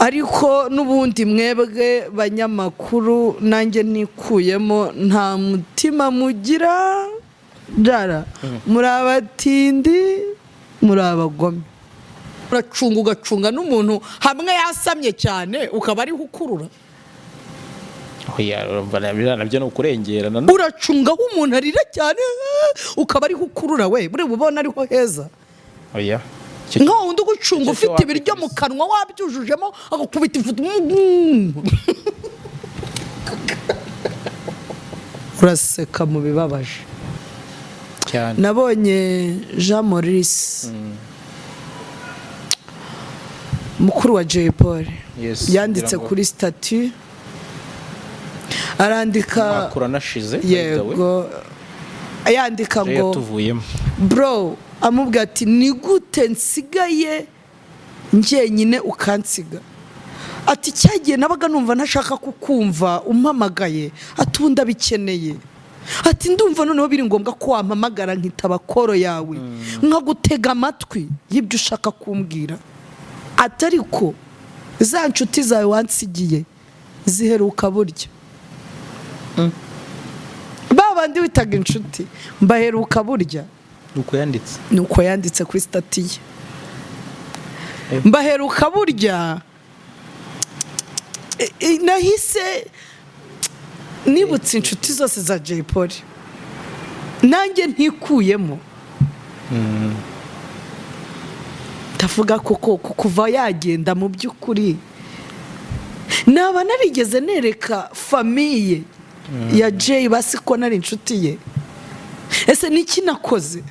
Ariko n'ubundi mwebwe banyamakuru, nanjye nikuyemo, nta mutima mugira jara, muri abatindi, muri abagome. Uracunga, ugacunga n'umuntu hamwe yasamye cyane, ukaba ariho ukurura. Oya, urumva biriya nabyo ni ukurengera nanone. Uracunga aho umuntu arira cyane, ukaba ariho ukurura, we buri bubona ariho heza. Oya. Icyo- Nka wundi ugucunga icyo cyo ufite ibiryo mu kanwa wabyujujemo, agakubita ifoto. Uraseka mu bibabaje. Cyane. Nabonye Jean Maurice, mukuru wa Jay Paul, yanditse ngira ngo kuri statut, arandika. Umwaka uranashize, by the way. Yego, yandika Jay ngo yatuvuyemo. Bro, amubwira ati: "Ni gute nsigaye njyenyine ukansiga?" Ati: "Cyagiye nabaga numva ntashaka kukumva umpamagaye." Ati: "Ubu ndabikeneye." Ati: "Ndumva noneho biri ngombwa ko wampamagara, nkitaba call yawe, nkagutega amatwi y'ibyo ushaka kumbwira." Ati: "Ariko za nshuti zawe wansigiye ziheruka burya, ba bandi witaga inshuti mbaheruka burya." Nuko yanditse. Nuko yanditse kuri status ye: "Mbaheruka burya." Nahise nibutse inshuti zose za Jay Polly, nanjye ntikuyemo, ndavuga koko kuva yagenda, mu by'ukuri naba narigeze nereka famille ya Jay basi ko nari inshuti ye? Ese niki nakoze?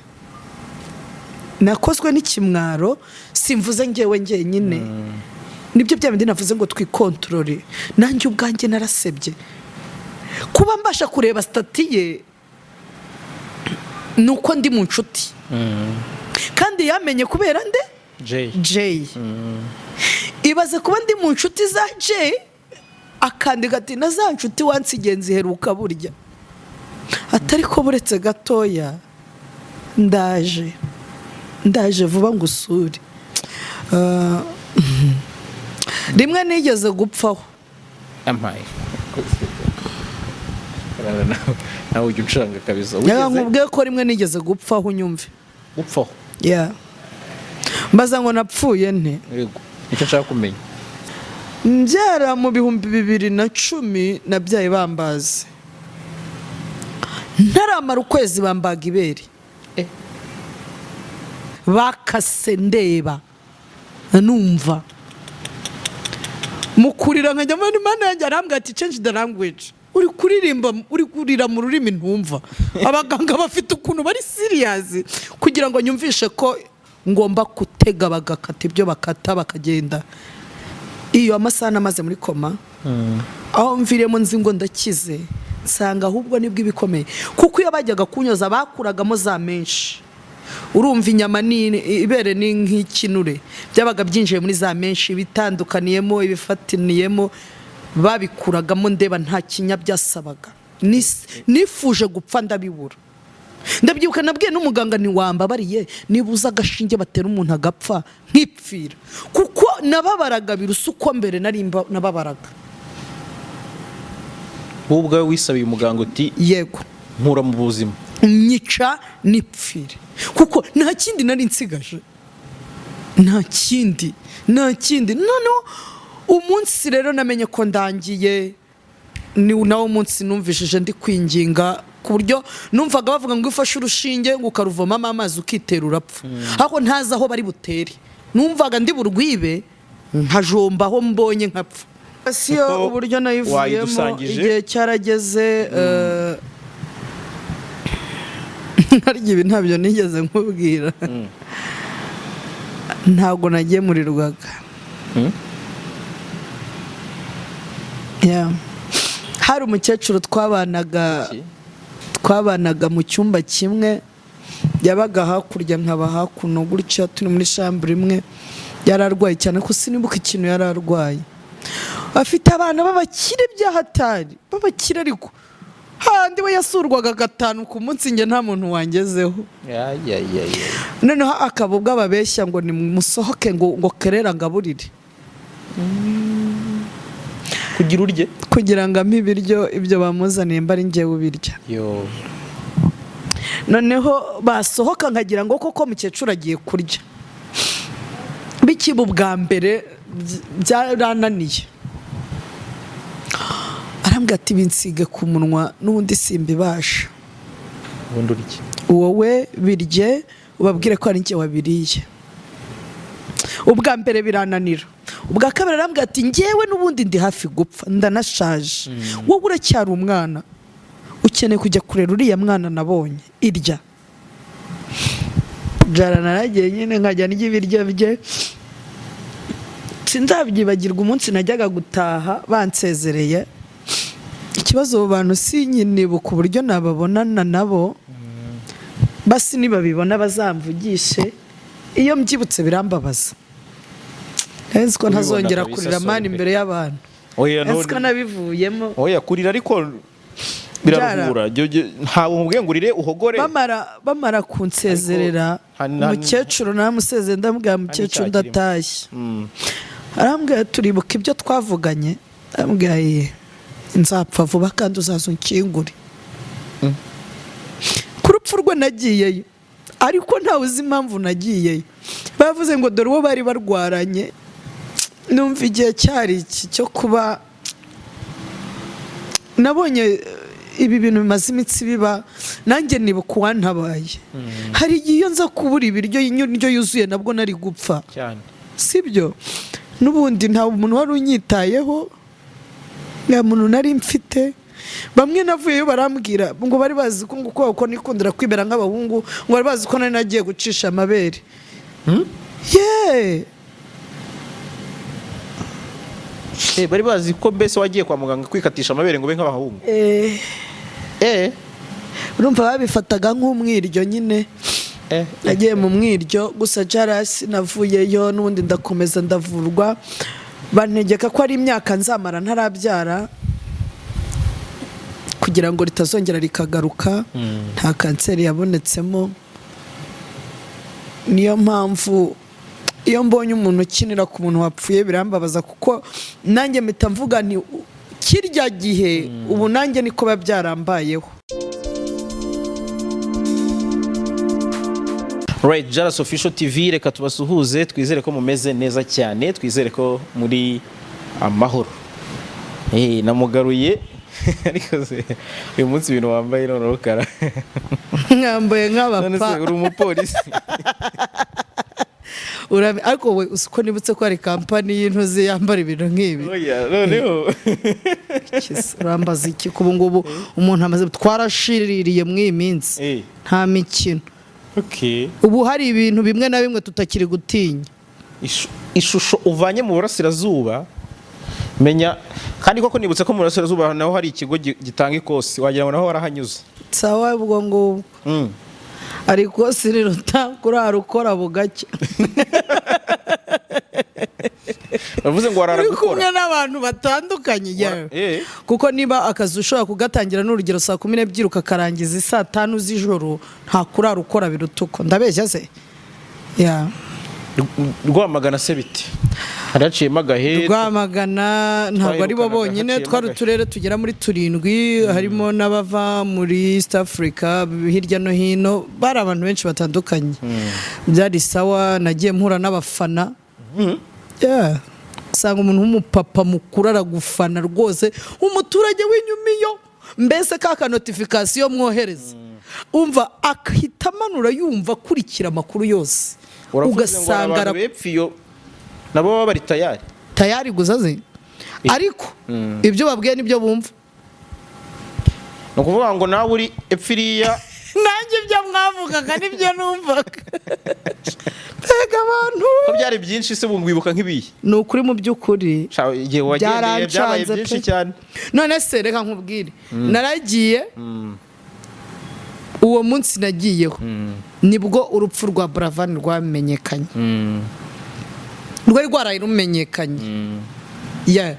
Nakozwe n'ikimwaro. Simvuze ngewe njyenyine, nibyo bya bindi navuze ngo twikontorore. Nanjye ubwanjye narasebye kuba mbasha kureba status ye, ni uko ndi mu nshuti, kandi yamenye kubera nde? Jay. Jay. Ibaze kuba ndi mu nshuti za Jay, akandika ati: "Na za nshuti wansigiye nziheruka burya." Atari ko buretse gatoya, ndaje, ndaje vuba ngo usure. Rimwe nigeze gupfaho. Ampaye nawe ujya uncanga kabisa. Reka Wigeze nkubwiye ko rimwe nigeze gupfaho, unyumve. Gupfaho? Yeah. Mbaza ngo napfuye nte? Yego, nicyo nshaka kumenya. Mbyara mu 2010, nabyaye bambaze, ntaramara ukwezi bambaga ibere. Bakase ndeba, numva mukurira nkajya mbona Imana yanjye. Arambwira ati: "Change the language, uri kuririmba, uri kurira mu rurimi ntumva." Abaganga bafite ukuntu bari serious kugira ngo nyumvishe ko ngomba gutega, bagakata ibyo bakata, bakagenda. Iyo amasaha namaze muri coma, aho mviremo nzi ngo ndakize, nsanga ahubwo nibwo ibikomeye, kuko iyo bajyaga kunyoza bakuragamo za mèches. Urumva inyama ni ibere ni nk'ikinure, byabaga byinjiye muri za mèches, ibitandukaniyemo, ibifatiniyemo, babikuragamo ndeba, nta kinya byasabaga. Nifuje gupfa ndabibura. Ndabyibuka nabwiye n'umuganga: "Ntiwambabariye niba uza agashinge batera umuntu agapfa, nkipfira?" Kuko nababaraga birusa uko mbere nari nababaraga. Wowe ubwawe wisabiye umuganga uti: Yego. "Nkura mu buzima." "Nyica nipfire," kuko nta kindi nari nsigaje, nta kindi, nta kindi. Noneho umunsi rero namenye ko ndangiye, ni nawo munsi numvishije ndi kwinginga, ku buryo numvaga bavuga ngo iyo ufashe urushinge ngo ukaruvomamo amazi ukitera urapfa, ariko ntazi aho bari butere. Numvaga ndi burwibe nkajomba aho mbonye nkapfa. Siyo Kuko uburyo nayivuyemo. Wayidusangije. Igihe cyarageze, harya ibi ntabyo nigeze nkubwira, ntabwo nagemurirwaga. Yeah. Hari umukecuru twabanaga, Iki? twabanaga mu cyumba kimwe, yabaga hakurya nkaba hakuno gutya, turi muri chambre imwe. Yari arwaye cyane ko sinibuka ikintu yari arwaye. Afite abana b'abakire by'ahatari, b'abakire, ariko handi we yasurwaga gatanu ku munsi, njye nta muntu wangezeho. Ya, ya, ya, ya. Noneho akaba ubwo ababeshya ngo nimusohoke, ngo kerera ngaburire. Kugira urye? Kugira ngo ampe ibiryo, ibyo bamuzaniye mba ari njyewe ubirya. Yo. Noneho basohoka nkagira ngo koko mukecuru agiye kurya. Bikiba ubwa mbere byarananiye. Arambwira ati: "Binsige ku munwa, n'ubundi simbibasha." Ubundi urye. "Wowe birye, ubabwire ko ari njye wabiriye." Ubwa mbere birananira. Ubwa kabiri arambwira ati: "Ngewe n'ubundi ndi hafi gupfa, ndanashaje, wowe uracyari umwana, ukeneye kujya kurera uriya mwana nabonye, irya." Jara naragiye nyine, nkajya ndya ibiryo bye. Sinzabyibagirwa umunsi najyaga gutaha bansezereye. Ikibazo, abo bantu sinyinibuka uburyo nababonana nabo. Basi nibabibona bazamvugishe. Iyo mbyibutse birambabaza. Nzi ko Kubibona ntazongera kabisa, kurira mani sorry. imbere y'abantu. Oya. Nzi ko None nabivuyemo. Oya, kurira ariko biraruhura. Ntabwo nkubwiye ngo urire uhogore. Bamara kunsezerera, umukecuru namusezeye, ndamubwira: "Mukecuru, n'icyaha kirimo. ndatashye." Arambwira: "Turibuka ibyo twavuganye?" Arambwira: "Ye, nzapfa vuba kandi uzaza unkingure." Ku rupfu rwe nagiyeyo, ariko ntawe uzi impamvu nagiyeyo. Bavuze ngo dore uwo bari barwaranye. Numva igihe cyari iki cyo kuba nabonye ibi bintu bimaze iminsi biba, nanjye nibuka uwantabaye. Hari igihe iyo nza kubura ibiryo, indyo yuzuye, nabwo nari gupfa. Cyane. Sibyo? N'ubundi nta muntu wari unyitayeho, nta muntu nari mfite. Bamwe navuyeyo barambwira ngo bari bazi ko ngo uko nikundira kwibera nk'abahungu, ngo bari bazi ko nari nagiye gucisha amabere ye. Bari bazi ko mbese wagiye kwa muganga kwikatisha amabere ngo ube nk'abahungu? Eh, urumva babifataga nk'umwiryo nyine. Nagiye mu mwiryo gusa. Jarasi navuyeyo n'ubundi ndakomeza ndavurwa, bantegeka ko ari imyaka nzamara ntarabyara kugira ngo ritazongera rikagaruka. Nta kanseri yabonetsemo. Niyo mpamvu iyo mbonye umuntu ukinira ku muntu wapfuye birambabaza, kuko nanjye mpita mvuga nti kirya gihe ubu nanjye niko biba byarambayeho. Right, Jaras Official TV, reka tubasuhuze, twizere ko mumeze neza cyane, twizere ko muri amahoro. Namugaruye ariko se uyu munsi ibintu wambaye noneho kara. Mwambaye None se nk'abapa. uri umupolisi? Ariko we uzi ko nibutse ko hari kampani y'intuzi yambara ibintu nk'ibi? Oya, noneho. Kisa, urambaza iki? Kubu ngubu umuntu amaze, twarashiririye muri iyi minsi. Nta mikino. Ubu hari ibintu bimwe na bimwe tutakiri gutinya. Ishusho uvanye mu burasirazuba menya kandi koko nibutse ko mu burasirazuba naho hari ikigo gitanga ikosi, wagira ngo naho warahanyuze. Sawa, ubwo ngubwo. Ariko riruta kurara ukora bugacya. Bavuze ngo warara Uri gukora. kumwe n'abantu batandukanye, yewe. Kuko niba akazi ushobora kugatangira n'urugero saa 12 ukakarangiza isaa 5 z'ijoro, nta kurara ukora biruta uko. Ndabeshya se? Ya. Rwamagana se biti haraciyemo agahe? Rwamagana ntabwo ari bo Twahirukanaga, bonyine. haciyemo Twari agahe. uturere tugera muri turindwi, harimo n'abava muri East Africa hirya no hino, bari abantu benshi batandukanye. Byari sawa, nagiye mpura n'abafana. Yeah. Usanga umuntu w'umupapa mukuru aragufana rwose, umuturage w'inyumiyo, mbese ka notification mwohereza, umva akahita amanura yumva akurikira amakuru yose. Uravuze ngo hari Ugasanga abantu bepfa iyo nabo baba bari tayari. Tayari gusa ze, ariko ibyo babwiye nibyo bumva. Ni ukuvuga ngo nawe uri epfo iriya. Nanjye ibyo mwavugaga nibyo numvaga. Mbega abantu! Ko byari byinshi se, wibuka nk'ibihe? Ni ukuri, mu by'ukuri Sha, igihe wagendeye byabaye byarancanze byinshi pe. cyane. None se reka nkubwire, naragiye, uwo munsi nagiyeho nibwo urupfu rwa Buravan rwamenyekanye, rwari rwaraye rumenyekanye. Yeah.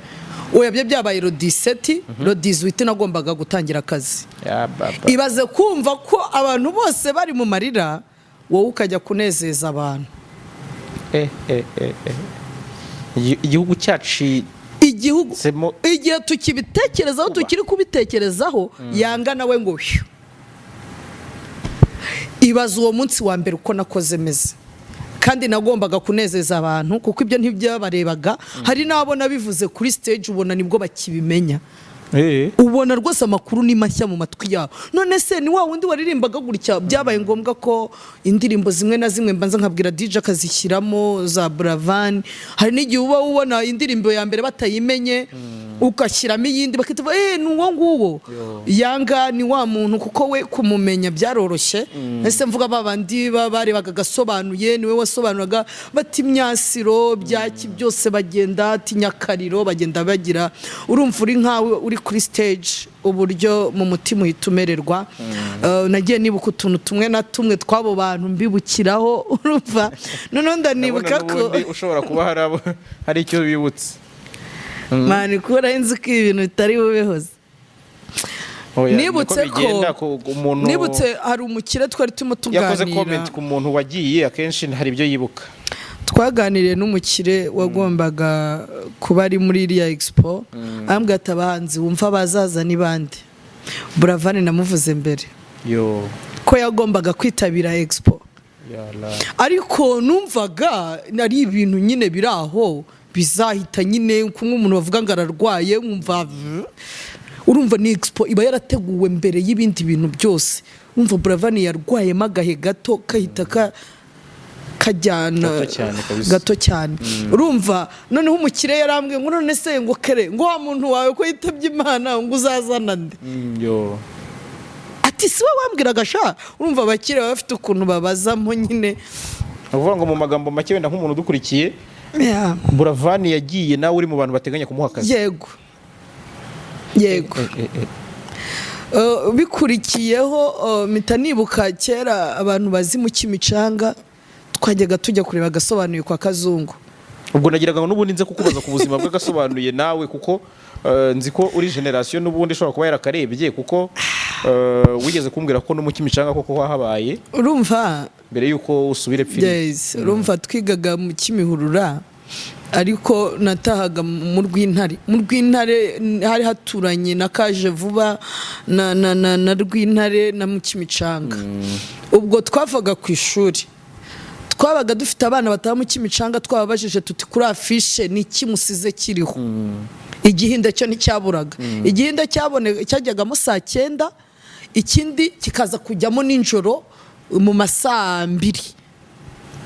Oya, byo byabaye le 17, le 18 nagombaga gutangira akazi. Ya baba. Ibaze kumva ko abantu bose bari mu marira, wowe ukajya kunezeza abantu. Igihugu cyacu. Igihugu igihe tukibitekerezaho, Kuba. tukiri kubitekerezaho, Yanga nawe ngo hyu. Ibaza uwo munsi wa mbere uko nakoze meze, kandi nagombaga kunezeza abantu, kuko ibyo ntibyabarebaga. Hari n'abo nabivuze kuri stage, ubona nibwo bakibimenya. Ubona rwose amakuru ni mashya mu matwi yabo. None se ni wa wundi waririmbaga gutya? Byabaye ngombwa ko indirimbo zimwe na zimwe mbanza nkabwira DJ akazishyiramo za Buravan. Hari n'igihe uba ubona indirimbo ya mbere batayimenye, ugashyiramo iyindi, bakita ni uwo nguwo. Yanga ni wa muntu, kuko we kumumenya byaroroshye. Ese mvuga ba bandi barebaga agasobanuye, niwe wasobanuraga bati imyasiro byaki byose, bagenda ati nyakariro, bagenda bagira. Urumva uri nkawe uri kuri stage, uburyo mu mutima uhita umererwa. Nagiye nibuka utuntu tumwe na tumwe tw'abo bantu, mbibukiraho. Urumva noneho ndanibuka Ndabona ko n'ubundi ushobora kuba hari icyo bibutse. Mani, kubera inzi ko ibintu bitari bubehoze. Oya, Nibutse niko bigenda umuntu Nibutse hari umukire twari turimo yakoze tuganira. comment ku muntu wagiye, akenshi hari ibyo yibuka. Twaganiriye n'umukire wagombaga kuba ari muri iriya expo, arambwira ati: "Abahanzi wumva bazaza ni bande?" Buravani namuvuze mbere Yo. ko yagombaga kwitabira expo. Yala. Ariko numvaga ari ibintu nyine biri aho bizahita nyine, kumwe umuntu bavuga ngo ararwaye, nkumva urumva ni expo iba yarateguwe mbere y'ibindi bintu byose. Wumva Buravani yarwayemo agahe gato, kahita kajyana. Gato cyane kabisa. Gato cyane. Urumva noneho umukire yarambwiye ngo: "None se," ngo, "kere," ngo, "wa muntu wawe ko yitabye Imana," ngo, "uzazana nde?" Yo. Ati: "Si we wambwiraga sha." Urumva abakire baba bafite ukuntu babazamo nyine. Ni ukuvuga ngo mu magambo make, wenda nk'umuntu udukurikiye, Buravani yagiye nawe uri mu bantu bateganya kumuha akazi. Yego. Bikurikiyeho, mpita nibuka kera, abantu bazi mu Kimicanga, twajyaga tujya kureba agasobanuye kwa Kazungu. Ubwo nagiraga ngo n'ubundi nze kukubaza ku buzima bw'agasobanuye nawe, kuko nzi ko uri generation n'ubundi ishobora kuba yarakarebye, kuko wigeze kumbwira ko no mu Kimicanga koko wahabaye Urumva mbere y'uko usubira epfiri. Yes, urumva twigaga mu Kimihurura, ariko natahaga mu Rw'Intare. Mu Rw'Intare hari haturanye na Kaje Vuba na Rw'Intare na mu Kimicanga. Ubwo twavaga ku ishuri, twabaga dufite abana bataha mu Kimicanga, twababajije tuti: "Kuri affiche ni iki musize kiriho?" Igihinde cyo nticyaburaga. Igihinde cyajyagamo saa 9, ikindi kikaza kujyamo nijoro mu ma saa 2,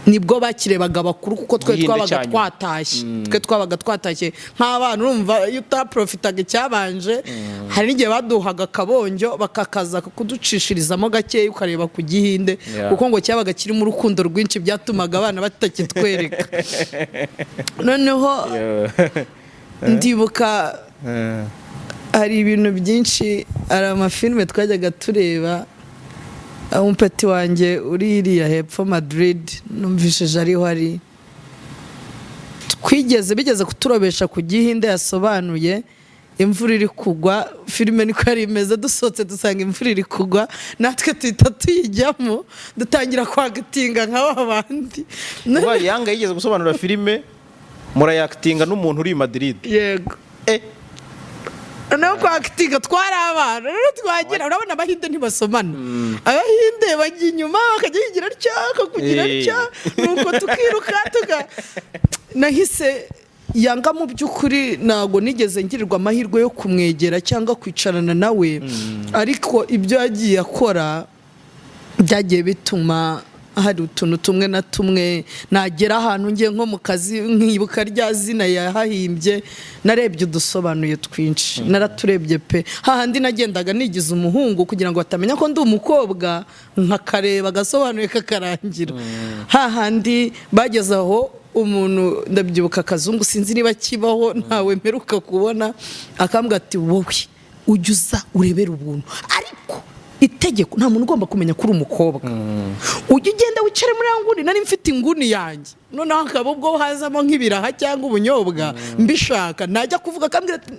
nibwo bakirebaga abakuru, kuko twe Igihinde twabaga cya nyuma. twatashye. Twe twabaga twatashye nk'abana. Urumva iyo utaprofitaga icyabanje, hari n'igihe baduhaga akabonjo, bakakaza kuducishirizamo gakeya, ukareba ku gihinde, kuko ngo cyabaga kirimo urukundo rwinshi, byatumaga abana batakitwereka. Noneho ndibuka hari ibintu byinshi, hari amafilime twajyaga tureba. Umupeti wanjye uri iriya hepfo Madrid, numvishije ariho ari, twigeze bigeze kuturobesha ku gihinde yasobanuye, imvura iri kugwa. Filime niko yari imeze: dusohotse dusanga imvura iri kugwa, natwe tuhita tuyijyamo, dutangira kwactinga nka ba bandi. Uba Yanga yigeze gusobanura filime, murayactinga n'umuntu uri i Madrid? Yego. Noneho kwactinga, twari abana rero, twagira, urabona Abahinde ntibasomana, Abahinde bajya inyuma bakajya yigira atya, akakugira atya, nuko tukiruka tuka nahise Yanga. Mu by'ukuri ntabwo nigeze ngirirwa amahirwe yo kumwegera cyangwa kwicarana nawe, ariko ibyo yagiye akora byagiye bituma hari utuntu tumwe na tumwe nagera ahantu ngiye nko mu kazi, nkibuka rya zina yahahimbye. Narebye udusobanuye twinshi, naraturebye pe. Hahandi nagendaga nigize umuhungu kugira ngo batamenya ko ndi umukobwa, nkakareba agasobanuye kakarangira. Hahandi bageze aho umuntu, ndabyibuka Akazungu, sinzi niba kibaho, ntawe mperuka kubona, akambwira ati: "Wowe ujya uza urebere ubuntu, ariko itegeko, nta muntu ugomba kumenya ko uri umukobwa. Ujya ugenda wicare muri ya nguni." Nari mfite inguni yanjye, noneho hakaba ubwo hazamo nk'ibiraha cyangwa ubunyobwa mbishaka, najya kuvuga akambwira ati,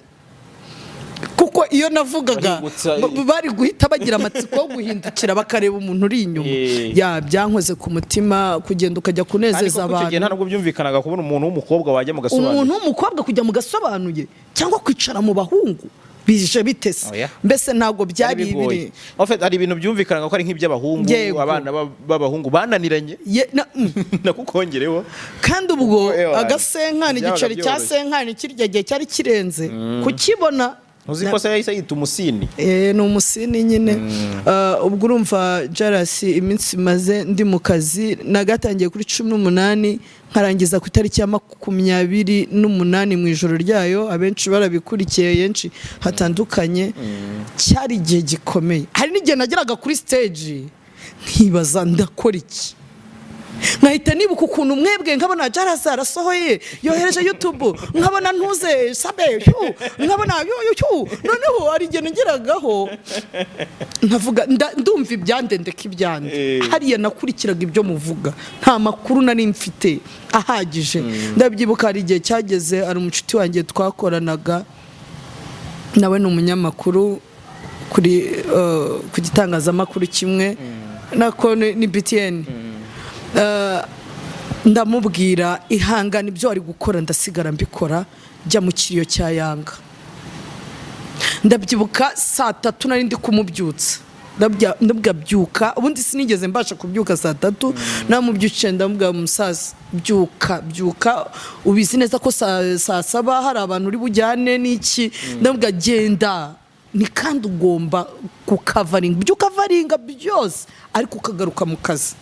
kuko iyo navugaga Baributsa- bari guhita bagira amatsiko yo guhindukira bakareba umuntu uri inyuma. Ya, byankoze ku mutima kugenda ukajya kunezeza Ariko icyo gihe abantu. nta nubwo byumvikanaga kubona umuntu w'umukobwa wajya mu gasobanuro. Umuntu w'umukobwa kujya mu gasobanuye. Cyangwa kwicara mu bahungu bije bitese? Oya. Mbese ntabwo byari bigoye. biri. En fait, hari ibintu byumvikanaga ko ari nk'iby'abahungu, abana b'abahungu bananiranye. Nakukongereho. Kandi ubwo Kuko, ewa, agasenkani, byabaga igiceri cya byoroshye. senkani kirya gihe cyari kirenze kukibona. Uzi ko se yahise yita umusini? Ni umusini nyine. Ubwo urumva jarasi, iminsi maze ndi mu kazi, nagatangiye kuri 18, nkarangiza ku itariki ya 28 mu ijoro ryayo. Abenshi barabikurikiye henshi hatandukanye. Cyari igihe gikomeye. Hari n'igihe nageraga kuri stage nkibaza ndakora iki, nkahita nibuka ukuntu mwebwe, nkabona jarasi arasohoye, yohereje YouTube, nkabona ntuze sabe yu, nkabona yu yu yu. Noneho hari igihe nageragaho nkavuga ndumva ibyande, ndeka ibyande. Hariya nakurikiraga ibyo muvuga, nta makuru nari mfite ahagije. Ndabyibuka, hari igihe cyageze, hari umucuti wanjye twakoranaga, nawe ni umunyamakuru kuri ku gitangazamakuru kimwe nako ni BTN. Ndamubwira ihangane, ibyo wari gukora ndasigara mbikora, jya mu kiriyo cya Yanga. Ndabyibuka saa 3 nari ndi kumubyutsa. Ndabwira byuka. Ubundi sinigeze mbasha kubyuka saa 3. Namubyukiye, ndamubwira umusaza byuka, byuka, ubizi neza ko saa 7 hari abantu uri bujyane n'iki. Ndamubwira genda ni kandi ugomba kukavaringa ibyo ukavaringa byose, ariko ukagaruka mu kazi.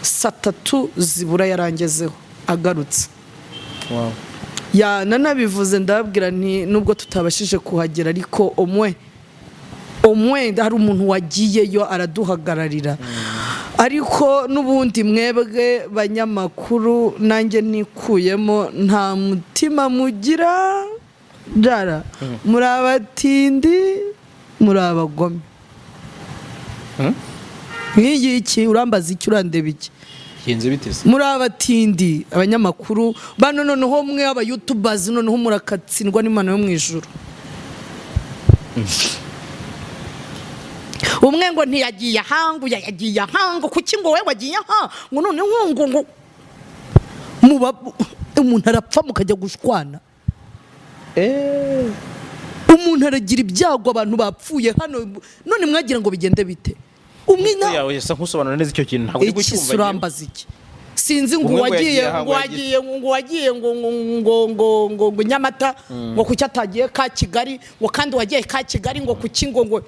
Saa 3 zibura yarangezeho agarutse. Ya, nanabivuze, ndababwira nti nubwo tutabashije kuhagera, ariko umwe umwe hari umuntu wagiyeyo araduhagararira. Ariko n'ubundi mwebwe banyamakuru, nanjye nikuyemo, nta mutima mugira. Jara, muri abatindi, muri abagome. Nk'iyi iki urambaza iki, urandeba iki? Genze biteze. Muri abatindi abanyamakuru bano. Noneho mwe aba youtubers, noneho murakatsindwa n'Imana yo mu ijuru. Umwe ngo ntiyagiye aha, ngo yagiye aha, ngo kuki, ngo wowe wagiye aha, ngo noneho ngo muba umuntu arapfa mukajya gushwana. Umuntu aragira ibyago, abantu bapfuye hano, none mwagira ngo bigende bite? Umwe na Yawe asa nkusobanura neza icyo kintu, ntabwo uri iki gucyumva se? Urambaza iki? Sinzi ngo Umwe ngo wagiye yagiye aha, ngo ngo yagiye- wagiye ngo wagiye ngo Nyamata, ngo kuki atagiye ka Kigali, ngo kandi wagiye ka Kigali, ngo kuki, ngo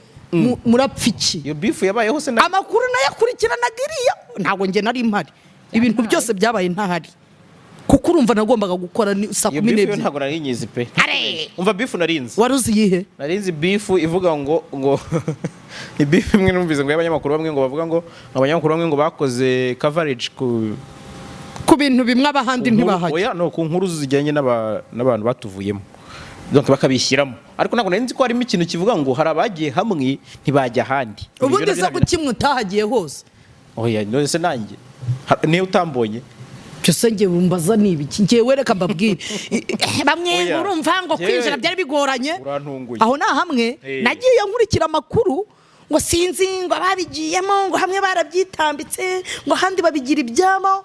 murapfa iki? Iyo bifu yabayeho se na Amakuru nayakurikiranaga iriya, ntabwo njye nari mpari. Ibintu byose byabaye ntahari, kuko urumva nagombaga gukora ni saa Iyo 12. bifu yo ntabwo nari nyizi pe. Are! Umva, bifu narinzi. Wari uzi iyihe? Narinzi bifu ivuga ngo ni bifu imwe numvise ngo y'abanyamakuru bamwe, ngo bavuga ngo abanyamakuru bamwe ngo bakoze coverage ku Ku bintu bimwe, abahandi ntibahajya. Oya, no ku nkuru zijyanye n'abantu batuvuyemo, donc bakabishyiramo, ariko ntabwo nari nzi ko harimo ikintu kivuga ngo hari abagiye hamwe ntibajya ahandi. Ubundi Ibyo se nabyo. kuki mwe utahagiye hose? Oya, none se nanjye niyo utambonye? Byose njye mbaza ni ibiki? Njyewe reka mbabwire. Bamwe Oya. urumva ngo Njyewe- kwinjira byari bigoranye. Urantunguye. Aho ni hamwe nagiye nkurikira amakuru, ngo sinzi ngo ababigiyemo, ngo hamwe barabyitambitse, ngo ahandi babigira ibyabo.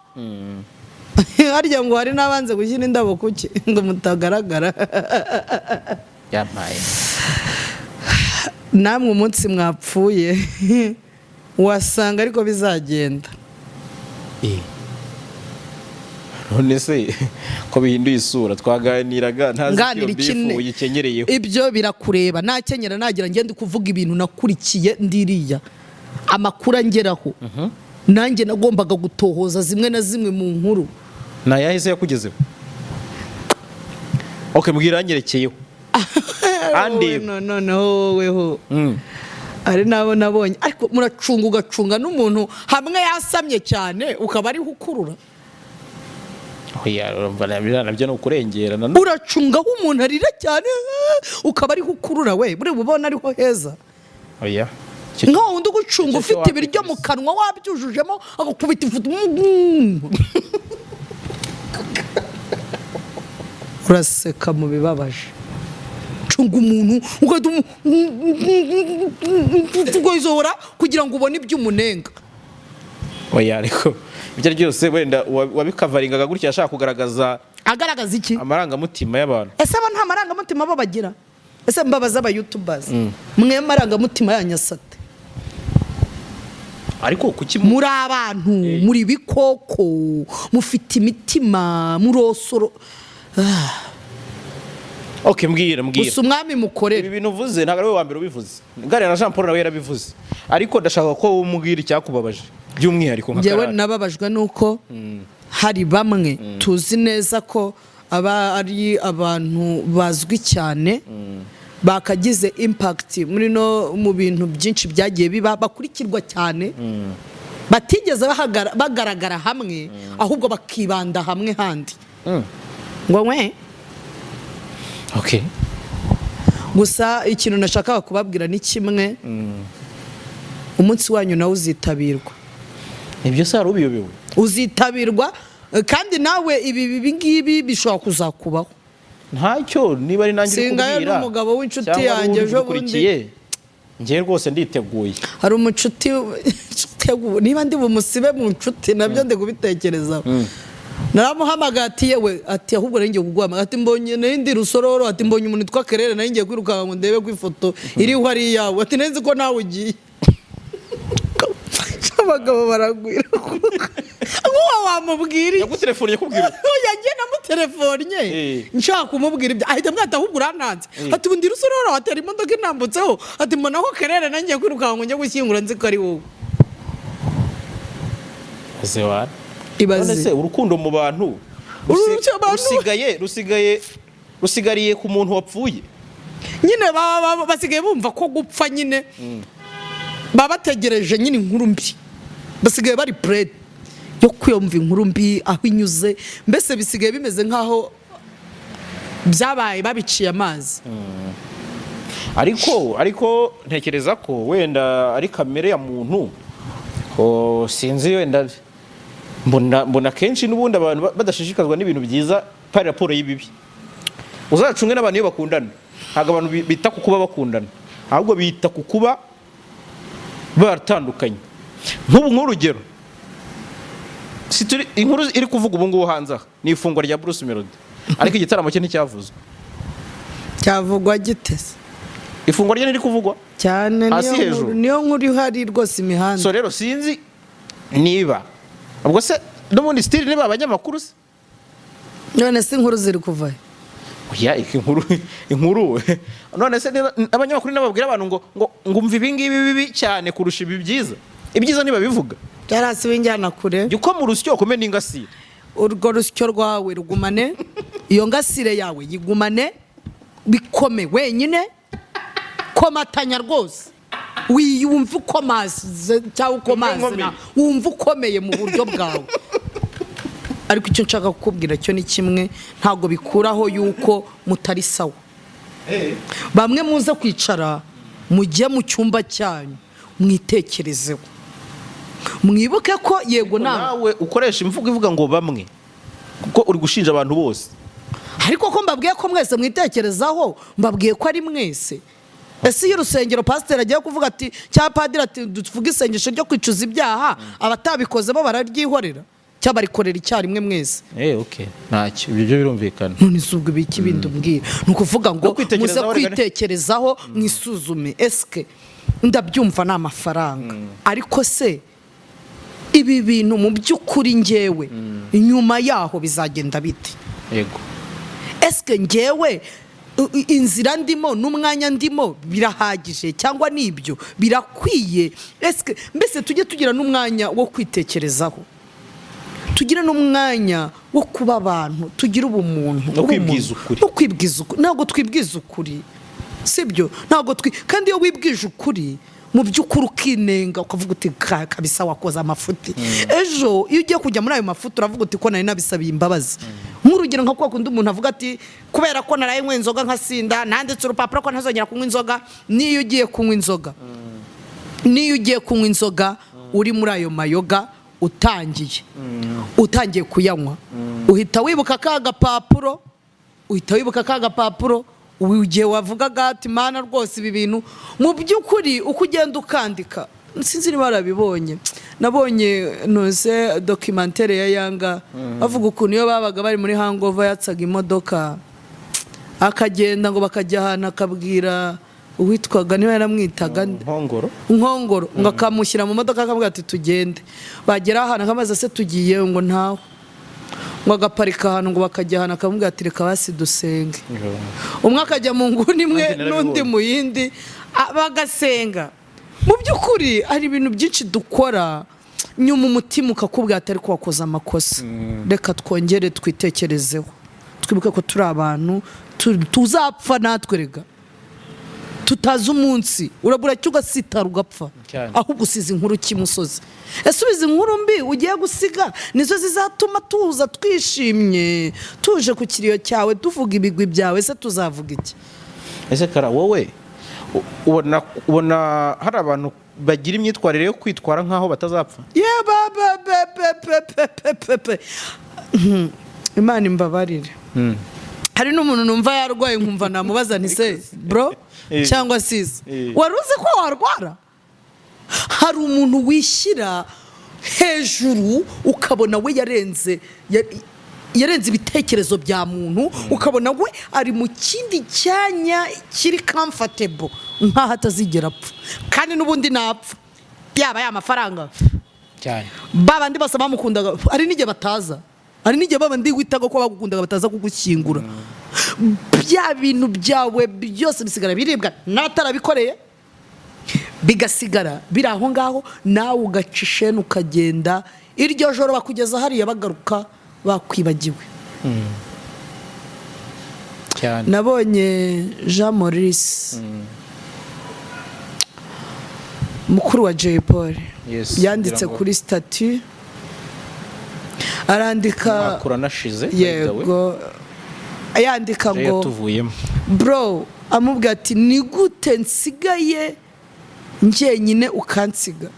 Harya ngo hari n'abanze gushyira indabo kuki ngo mutagaragara. Yampaye. Namwe umunsi mwapfuye wasanga ariko bizagenda. None se ko bihinduye isura, twaganiraga ntazi ko iyo Nganira bifu ikine. uyikenyereyeho? Ibyo birakureba. Nakenyera nagira ngende kuvuga ibintu nakurikiye ndiriya, amakuru angeraho. Nanjye nagombaga gutohoza zimwe na zimwe mu nkuru. Ntayahise yakugezeho? Ok, mbwira yanyerekeyeho. Andeba. Wowe noneho woweho hari n'abo nabonye, ariko muracunga, ugacunga n'umuntu hamwe yasamye cyane ukaba ariho ukurura. Oya, urumva nabyo nabyo ni ukurengera nanone. Uracunga aho umuntu arira cyane, ukaba ariho ukurura, we buri bubona ariho heza. Oya. Icyo- Nka wundi ugucunga icyo ufite wapi ibiryo mu kabisa. kanwa wabyujujemo, agakubita ifoto. Uraseka mu bibabaje. Cunga umuntu ugahita ugasohora kugira ngo ubone ibyo umunenga. Oya, ariko ibyo ari byose wenda wabikavaringaga gutya yashaka kugaragaza Agaragaza iki? Amarangamutima y'abantu. Ese abo nta marangamutima bo bagira? Ese mbabaza aba youtubers, mwe marangamutima yanyu asate? Ariko kuki Muri abantu, muri bikoko, mufite imitima murosoro? Okay, mbwira, mbwira. Gusa umwami mukorera. Ibi bintu uvuze ntabwo ari we wa mbere ubivuze. Nganira na Jean Paul, nawe yarabivuze, ariko ndashaka ko wowe umbwira icyakubabaje by'umwihariko nka Njyewe Karara. nababajwe nuko hari bamwe tuzi neza ko aba ari abantu bazwi cyane, bakagize impact muri no mu bintu byinshi byagiye biba, bakurikirwa cyane, batigeze bagaragara hamwe, ahubwo bakibanda hamwe handi ngo we. Gusa ikintu nashakaga kubabwira ni kimwe: umunsi wanyu nawe uzitabirwa. Ibyo se hari ubiyobewe? Uzitabirwa, kandi nawe ibi ngibi bishobora kuzakubaho. Ntacyo, niba ari nanjye uri Singayo kubwira n'umugabo w'inshuti cyangwa ari yanjye ejo bundi. udukurikiye, njyewe rwose nditeguye. Hari umucuti, niba ndi bumusibe mu nshuti nabyo ndi kubitekerezaho. Naramuhamagaye, ati: "Yewe," ati, "ahubwo nari ngiye kuguhamagara," ati, "mbonye nari ndi Rusororo," ati, "mbonye umuntu witwa Kerere, nari ngiye kwirukanka ngo ndebe ko ifoto iriho ari iyawe," ati, "nari nzi ko nawe ugiye." Abagabo baragwira. Nk'uwo wamubwira iki? Yagutelefoniye yakubwira? Yagiye namutelefonnye nshaka kumubwira ibyo, ahita amwata: "Ahubwo urantanze," ati, "ubu ndi Rusororo," atera imodoka intambutseho, ati, "mbona ko Kerere nangiye kwirukanka ngo njye gushyingura, nzi ko ari wowe." Ese wa none Ibaze. se urukundo mu bantu Urukundo mu bantu- rusigaye rusigariye ku muntu wapfuye? Nyine basigaye bumva ko gupfa nyine baba bategereje nyine inkuru mbi, basigaye bari prêt yo kwiyumva inkuru mbi aho inyuze. Mbese bisigaye bimeze nk'aho byabaye babiciye amazi. Ariko ntekereza ko wenda ari kamere ya muntu. Oh, sinzi, wenda mbona kenshi n'ubundi abantu badashishikazwa n'ibintu byiza par rapport y'ibibi. Uzacunge n'abantu iyo bakundana, ntabwo abantu bita ku kuba bakundana, ahubwo bita ku kuba baratandukanye. Nk'ubu, nk'urugero, si inkuru iri kuvuga ubu ngubu hanze aha ni ifungwa rya Bruce Melody, ariko igitaramo cye nticyavuzwe. Cyavugwa gitese? Ifungwa rye ntiri kuvugwa. Cyane. Hasi Niyo hejuru. nkuru, niyo nkuru ihari rwose imihanda. So rero sinzi niba ubwo se n'ubundi still niba abanyamakuru se. None se inkuru ziri kuva he? Oya, iki inkuru none se niba abanyamakuru nababwira abantu ngo umva ibi ngibi bibi cyane kurusha ibi byiza, ibyiza ntibabivuga. Byarasi w'injyana kure. Jya ukoma urusyo, ukome n'ingasire. Urwo rusyo rwawe rugumane, iyo ngasire yawe yigumane, bikome wenyine, komatanya rwose, wumva ukomaze cyangwa ukomaze nkomeye. Wumva ukomeye mu buryo bwawe. Ariko icyo nshaka kukubwira cyo ni kimwe: ntabwo bikuraho yuko mutari sawa. Bamwe muze kwicara, mujye mu cyumba cyanyu, mwitekerezeho, mwibuke ko yego nawe Nawe ukoresha imvugo ivuga ngo bamwe, kuko uri gushinja abantu bose. Ariko ko mbabwiye ko mwese mwitekerezaho, mbabwiye ko ari mwese. Ese iyo urusengero pasiteri agiye kuvuga ati, cyangwa padiri ati: "Tuvuge isengesho ryo kwicuza ibyaha," abatabikoze bo bararyihorera cyangwa barikorera icyarimwe mwese? Okay, ntacyo, ibyo byo birumvikana. None si ubwo ibiki bindi umbwira? Ni ukuvuga ngo No kwitekerezaho muze reka kwitekerezaho, mwisuzume. Esike ndabyumva ni amafaranga, ariko se ibi bintu mu by'ukuri ngewe nyuma yaho bizagenda bite? Esike ngewe inzira ndimo n'umwanya ndimo birahagije, cyangwa nibyo birakwiye? Esike mbese tujye tugira n'umwanya wo kwitekerezaho, tugire n'umwanya wo kuba abantu, tugire ubumuntu. No kwibwiza Ubumuntu. ukuri. No kwibwiza ukuri. Ntabwo twibwiza ukuri, sibyo? Ntabwo twi kandi iyo wibwije ukuri mu by'ukuri, ukinenga, ukavuga uti: "Kabisa wakoze amafuti," ejo iyo ugiye kujya muri ayo mafuti uravuga uti: "Ko nari nabisabiye imbabazi." Nk'urugero, nka kwa kundi umuntu avuga ati: "Kubera ko naraye nywa inzoga nkasinda, nanditse urupapuro ko ntazongera kunywa inzoga." Niyo ugiye kunywa inzoga, uri muri ayo mayoga, utangiye kuyanywa, uhita wibuka ka gapapuro, uhita wibuka ka gapapuro ubu igihe wavugaga ati: "Mana rwose, ibi bintu mu by'ukuri," uko ugenda ukandika. Sinzi niba warabibonye. Nabonye ntuze documentaire ya Yanga, bavuga ukuntu iyo babaga bari muri hangover yatsaga imodoka akagenda, ngo bakajya ahantu akabwira uwitwaga, niba yaramwitaga Nkongoro. Nkongoro, ngo akamushyira mu modoka, akavuga ati: "Tugende." Bagera ahantu akabaza: "Se tugiye?" Ngo: "Ntaho." Ngo agaparika ahantu, ngo bakajya ahantu akamubwira ati: "Reka basi dusenge." Umwe akajya mu nguni imwe, Nanjye narabibonye. n'undi mu yindi, bagasenga. Mu by'ukuri hari ibintu byinshi dukora, nyuma umutima ukakubwira ati: "Ariko wakoze amakosa, reka twongere twitekerezeho, twibuke ko turi abantu, tuzapfa natwe." Rega tutazi umunsi, urabura cyo ugasitara ugapfa. Cyane. Ahubwo usize inkuru kimusozi. Ese ubizi, inkuru mbi ugiye gusiga nizo zizatuma tuza twishimye, tuje ku kiriyo cyawe, tuvuga ibigwi byawe? Se tuzavuga iki? Ese Kara, wowe ubona hari abantu bagira imyitwarire yo kwitwara nk'aho batazapfa? Ye ba ba be pe pe pe pe pe pe. Imana imbabarire, hari n'umuntu numva yarwaye nkumva namubaza nti: "Se bro cyangwa sis, wari uzi ko warwara?" Hari umuntu wishyira hejuru, ukabona we yarenze yarenze ibitekerezo bya muntu, ukabona we ari mu kindi cyanya kiri comfortable, nk'aho atazigera apfa, kandi n'ubundi napfa yaba ya mafaranga ba bandi bose bamukundaga, hari n'igihe bataza, hari n'igihe babandi witaga ko bagukundaga bataza kugushyingura. Bya bintu byawe byose bisigara biribwa n'atarabikoreye, bigasigara biri aho ngaho, nawe ugaca isheni ukagenda. Iryo joro bakugeza hariya, bagaruka bakwibagiwe. Nabonye Jean Maurice, mukuru wa Jay Paul, yanditse kugira ngo- kuri statut, arandika. Umwaka uranashize, by the way. Yego, yandika Jay ngo yatuvuyemo. Bro, amubwira ati: "Ni gute nsigaye njyenyine ukansiga?"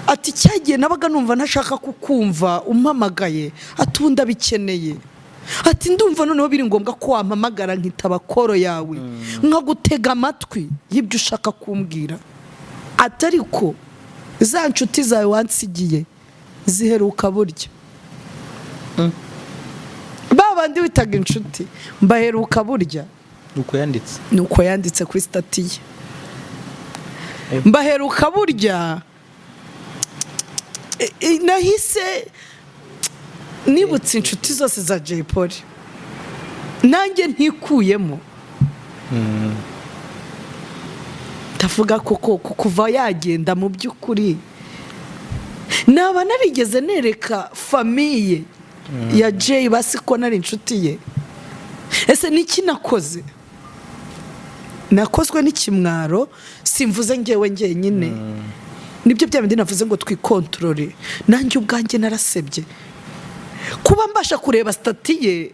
Ati: "Cyagiye nabaga numva ntashaka kukumva umpamagaye." Ati: "Ubu ndabikeneye." Ati: "Ndumva noneho biri ngombwa ko wampamagara, nkitaba call yawe, nkagutega amatwi y'ibyo ushaka kumbwira." Ati: "Ariko za nshuti zawe wansigiye ziheruka burya, ba bandi witaga inshuti mbaheruka burya." Nuko yanditse. Nuko yanditse kuri status ye: "Mbaheruka burya." Nahise nibutse inshuti zose za Jay Polly, nanjye ntikuyemo. Ndavuga koko kuva yagenda, mu by'ukuri naba narigeze nereka famille ya Jay basi ko nari inshuti ye? Ese niki nakoze? Nakozwe n'ikimwaro. Simvuze ngewe njyenyine, nibyo bya bindi navuze ngo twikontorore. Nanjye ubwanjye narasebye kuba mbasha kureba status ye,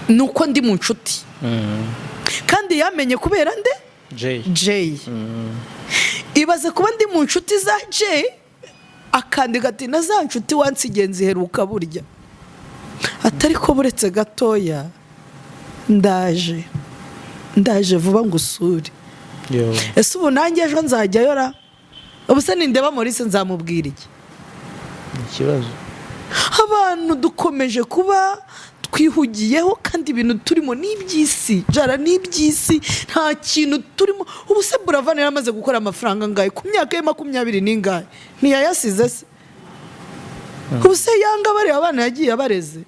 ni uko ndi mu nshuti, kandi yamenye kubera nde? Jay. Jay. Ibaze kuba ndi mu nshuti za Jay, akandika ati: "Na za nshuti wansigiye nziheruka burya." Atari ko buretse gatoya, ndaje, ndaje vuba ngo usure. Yo. Ese ubu nanjye ejo nzajyayo ra? Ubu se nindeba Maurice nzamubwira iki? Ikibazo. Abantu dukomeje kuba twihugiyeho, kandi ibintu turimo ni iby'isi jara, ni iby'isi, nta kintu turimo. Ubu se Buravan yari amaze gukora amafaranga angahe ku myaka ye 20 n'ingahe? Ntiyayasize se? Ubu se Yanga bareba abana yagiye abareze?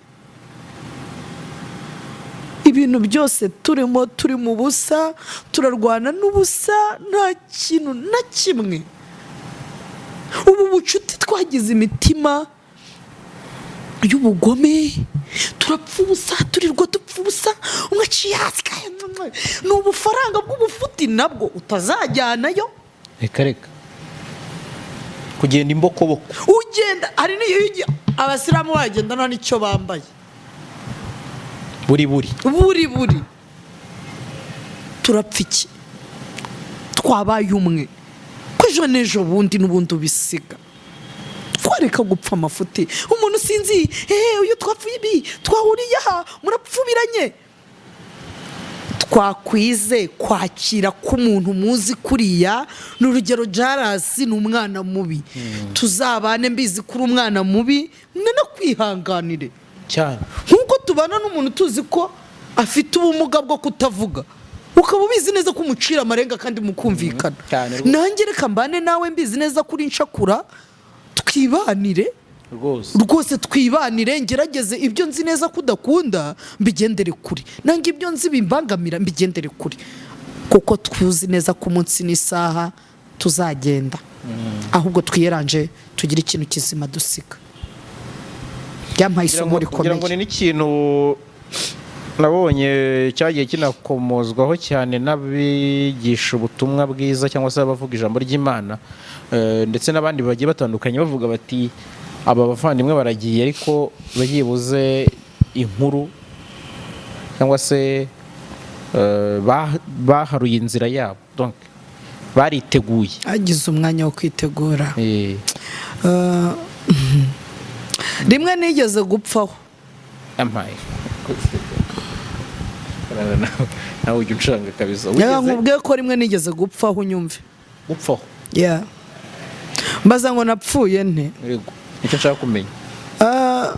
Ibintu byose turimo, turi mu busa, turarwana n'ubusa, nta kintu na kimwe. Ubu bucuti twagize imitima y'ubugome, turapfa ubusa, turirwa dupfa ubusa. Umwe aciye hasi, ni ubufaranga bw'ubufuti nabwo utazajyanayo. Reka reka, kugenda imbokoboko. Ugenda, hari n'iyo ugiye abasilamu bagenda nta n'icyo bambaye. Buri buri. Buri buri. Turapfa iki? Twabaye umwe, ko ejo n'ejo bundi n'ubundi ubisiga. Twareka gupfa amafuti. Umuntu sinzi hehe, uyu twapfuye ibi, twahuriye aha, murapfubiranye. Twakwize kwakira k'umuntu muzi kuriya. Ni urugero, Jarasi ni umwana mubi, tuzabane mbizi ko uri umwana mubi, kwihanganire. Nk'uko tubana n'umuntu tuzi ko afite ubumuga bwo kutavuga, ukaba ubizi neza ko umucira amarenga kandi mukumvikana. Cyane rwose. Nanjye reka mbane nawe mbizi neza ko uri inshakura, twibanire. Rwose twibanire, ngerageze ibyo nzi neza ko udakunda mbigendere kure, nanjye ibyo nzi bimbangamira mbigendere kure, kuko tuzi neza ko umunsi n'isaha tuzagenda. Ahubwo twiyeranje tugire ikintu kizima dusiga. Byampaye Ngira isomo ngo rikomeye. ni n'ikintu nabonye cyagiye kinakomozwaho cyane n'abigisha ubutumwa bwiza cyangwa se abavuga ijambo ry'Imana, ndetse n'abandi bagiye batandukanye, bavuga bati: "Aba bavandimwe baragiye, ariko byibuze inkuru cyangwa se baharuye inzira yabo." Donc, bariteguye. Hagize umwanya wo kwitegura. Rimwe nigeze gupfaho. Ampaye nawe ujya uncanga kabisa. Reka Wigeze nkubwiye ko rimwe nigeze gupfaho, unyumve. Gupfaho? Yeah. Mbaza ngo napfuye nte? Yego, nicyo nshaka kumenya. Ah,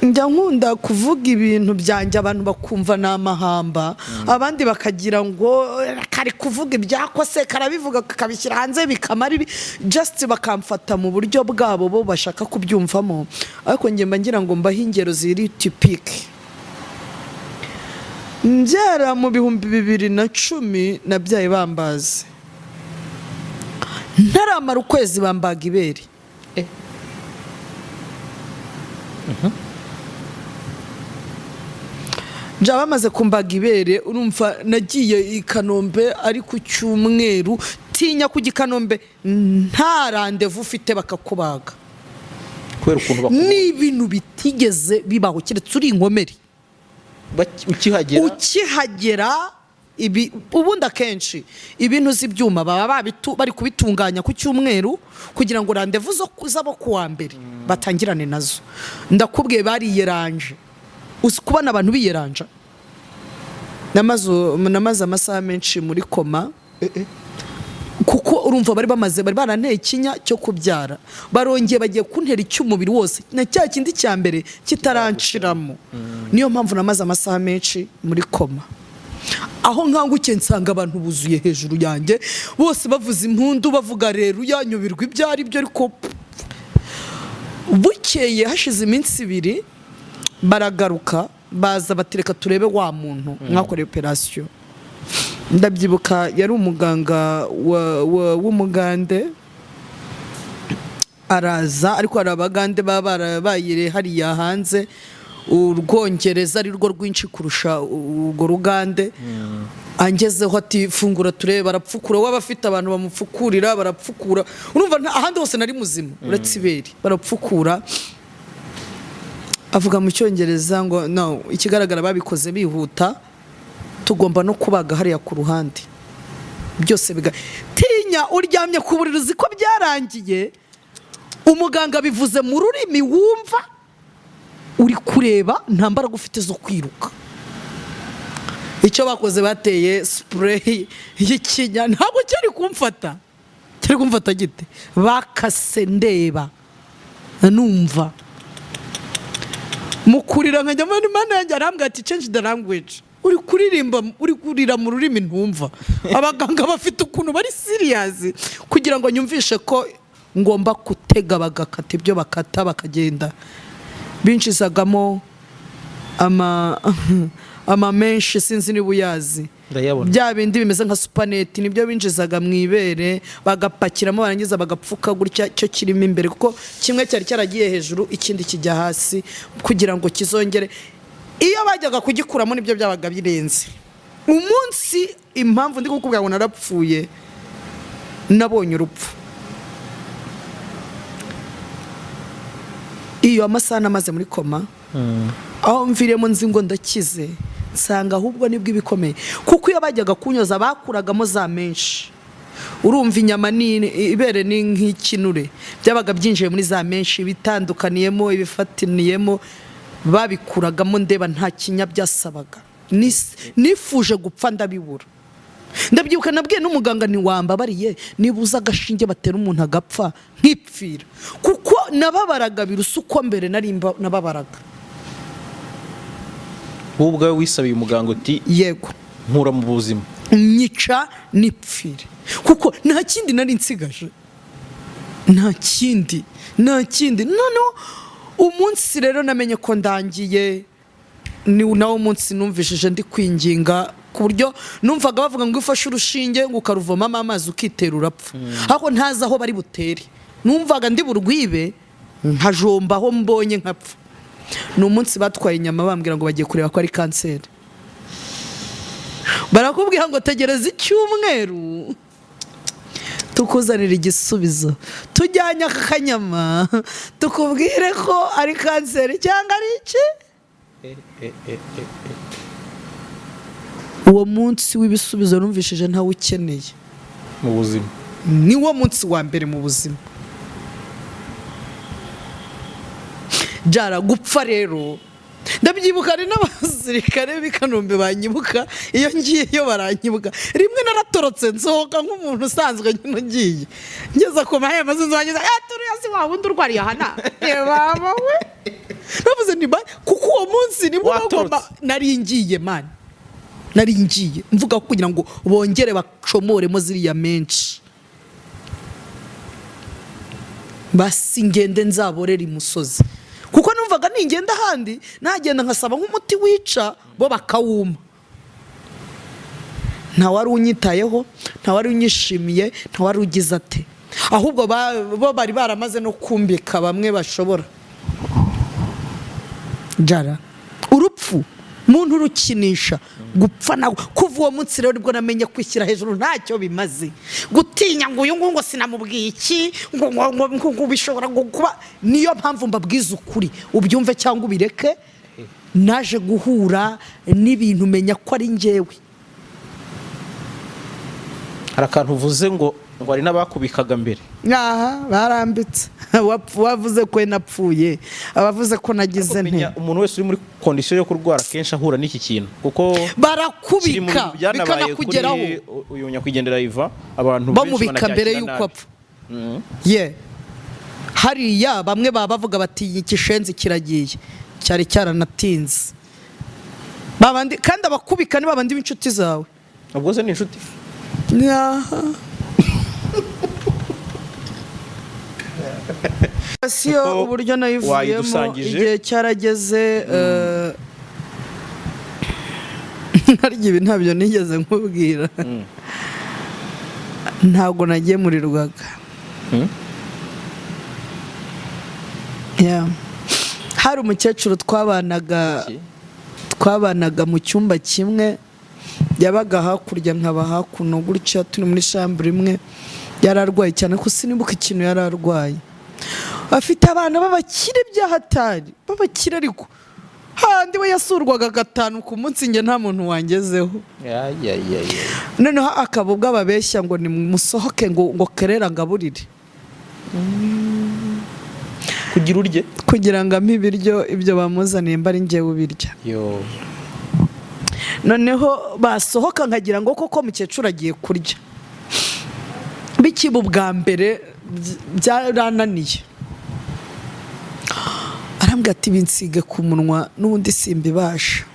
njya nkunda kuvuga ibintu byanjye, abantu bakumva ni amahamba, abandi bakagira ngo kari kuvuga ibyakose, karabivuga kakabishyira hanze bikamara ibi, just bakamfata mu buryo bwabo bo bashaka kubyumvamo. Ariko njye mba ngira ngo mbahe ingero ziri typique. Mbyara mu 2010, nabyaye bambaze, ntaramara ukwezi bambaga ibere. Nja bamaze kumbaga ibere, urumva nagiye i Kanombe ari ku cyumweru. Tinya kujya i Kanombe nta rendez-vous ufite, bakakubaga. Kubera ukuntu bakubona. Ni ibintu bitigeze bibaho keretse uri inkomeri. Ukihagera. Ukihagera, ibi ubundi akenshi ibintu z'ibyuma baba bari kubitunganya ku cyumweru kugira ngo rendez-vous zo zabo ku wa mbere batangirane nazo. Ndakubwiye, bariyeranje. Uzi kubona abantu biyeranja? Namaze amasaha menshi muri coma, kuko urumva bari baranteye ikinya cyo kubyara, barongeye bagiye kuntera icy'umubiri wose na cya kindi cya mbere kitaranshiramo. Niyo mpamvu namaze amasaha menshi muri coma. Aho nkangukiye, nsanga abantu buzuye hejuru yanjye, bose bavuza impundu, bavuga rero yanyubirwa ibyo ari byo. Ariko bukeye, hashize iminsi 2, baragaruka, baza batereka turebe wa muntu mwakoreye operasiyo. Ndabyibuka, yari umuganga w'umugande. Araza, ariko hari abagande baba barabaye hariya hanze, urwongereza ari rwo rwinshi kurusha urwo rugande. Angezeho ati: "Fungura turebe." Barapfukura, waba afite abantu bamupfukurira, barapfukura. Urumva ahandi hose nari muzima uretse ibere. Barapfukura, avuga mu Cyongereza ngo: "No, ikigaragara babikoze bihuta, tugomba no kubaga hariya ku ruhande." Byose biga tinya, uryamye ku buriri, uzi ko byarangiye. Umuganga bivuze mu rurimi wumva, uri kureba, nta mbaraga ufite zo kwiruka. Icyo bakoze, bateye spray y'ikinya. Ntabwo cyari kumfata, cyari kumfata gite? Bakase ndeba, numva mukurira nkajya mbona Imana yanjye. Arambwira ati: "Change the language, uri kuririmba, uri kurira mu rurimi ntumva." Abaganga bafite ukuntu bari serious kugira ngo nyumvishe ko ngomba gutega, bagakata ibyo bakata, bakagenda binjizagamo ama menshi, sinzi niba uyazi. Ndayabona. Bya bindi bimeze nka supaneti, nibyo binjizaga mu ibere, bagapakiramo, barangiza bagapfuka gutya cyo kirimo imbere, kuko kimwe cyari cyaragiye hejuru, ikindi kijya hasi, kugira ngo kizongere. Iyo bajyaga kugikuramo, nibyo byabaga birenze umunsi. Impamvu ndi kukubwira ngo narapfuye, nabonye urupfu, iyo amasaha namaze muri coma, aho mviremo nzi ngo ndakize, nsanga ahubwo nibwo ibikomeye, kuko iyo bajyaga kunyoza bakuragamo za menshi. Urumva inyama ni ibere ni nk'ikinure, byabaga byinjiye muri za menshi, ibitandukaniyemo, ibifatiniyemo, babikuragamo ndeba, nta kinya byasabaga. Nifuje gupfa ndabibura. Ndabyibuka nabwiye n'umuganga, ntiwambabariye niba uza agashinge batera umuntu agapfa nkipfira, kuko nababaraga birusa uko mbere nari nababaraga. Wowe ubwawe wisabiye umuganga uti: Yego. "Nkura mu buzima." Nyica nipfire, kuko nta kindi nari nsigaje, nta kindi, nta kindi. Noneho umunsi rero namenye ko ndangiye, ni nawo munsi numvishije ndi kwinginga, ku buryo numvaga bavuga ngo iyo ufashe urushinge ngo ukaruvomamo amazi ukitera urapfa, ariko ntazi aho bari butere. Numvaga ndi burwibe nkajomba aho mbonye nkapfa. Ni umunsi batwaye inyama, bambwira ngo bagiye kureba ko ari kanseri. Barakubwira ngo tegereza icyumweru tukuzanira igisubizo, tujyanye aka kanyama tukubwire ko ari kanseri cyangwa ari iki. Uwo munsi w'ibisubizo numvishije ntawe ukeneye mu buzima. Ni wo munsi wa mbere mu buzima. Jara gupfa rero, ndabyibuka, hari n'abasirikare b'i Kanombe banyibuka, iyo ngiyeyo baranyibuka. Rimwe naratorotse, nsohoka nk'umuntu usanzwe nyine ugiye, ngeze ku mahembe sinzi bageze, turiya si wa wundi urwariye aha na baba we. Navuze nti kuko uwo munsi nibwo Watorotse. bagomba, nari ngiye man, nari ngiye mvuga ko kugira ngo bongere bacomoremo ziriya menshi, basi ngende nzaborera imusozi, kuko numvaga ningenda ahandi nagenda nkasaba nk'umuti wica bo bakawuma. Nta wari unyitayeho, nta wari unyishimiye, nta wari ugize ate, ahubwo bo bari baramaze no kumbika bamwe bashobora. Jara, urupfu muntu urukinisha gupfa nawe. Kuva uwo munsi rero nibwo namenye kwishyira hejuru ntacyo bimaze, gutinya ngo uyu nguyu ngo sinamubwiye iki, ngo bishobora ngo kuba. Niyo mpamvu mbabwiza ukuri, ubyumve cyangwa ubireke. Naje guhura n'ibintu menya ko ari njyewe. Hari akantu uvuze ngo hari n'abakubikaga mbere. Aha barambitse. Wavuze ko napfuye, abavuze ko nagize nte. Menya umuntu wese uri muri condition yo kurwara kenshi ahura n'iki kintu, kuko kiri mu Barakubika bintu byanabaye kuri bikanakugeraho. uyu nyakwigendera Iva, abantu benshi Bamubika mbere banabyakira y'uko nabi. apfa. Ye hariya bamwe baba bavuga bati ikishenzi kiragiye, cyari cyaranatinze. Babandi kandi abakubika ni babandi b'inshuti zawe. Ubwo se ni inshuti? Aha. Siyo Kuko uburyo nayivuyemo wayidusangije. Igihe cyarageze, harya ibi ntabyo nigeze nkubwira, ntabwo nagemurirwaga. Yeah. Hari umukecuru twabanaga, Iki? twabanaga mu cyumba kimwe, yabaga hakurya nkaba hakuno gutya, turi muri chambre imwe. Yari arwaye cyane ko sinibuka ikintu yari arwaye. Afite abana b'abakire by'ahatari, b'abakire, ariko handi we yasurwaga gatanu ku munsi, njye nta muntu wangezeho. Ya, ya, ya, ya. Noneho akaba ubwo ababeshya ngo nimusohoke ngo kerera ngaburire. Kugira urye. Kugira ngo ampe ibiryo, ibyo bamuzaniye mba ari njyewe ubirya. Yo. Noneho basohoka nkagira ngo koko mukecuru agiye kurya. Bikiba ubwa mbere byarananiye, arambwira ati binsige ku munwa n'ubundi simbibasha.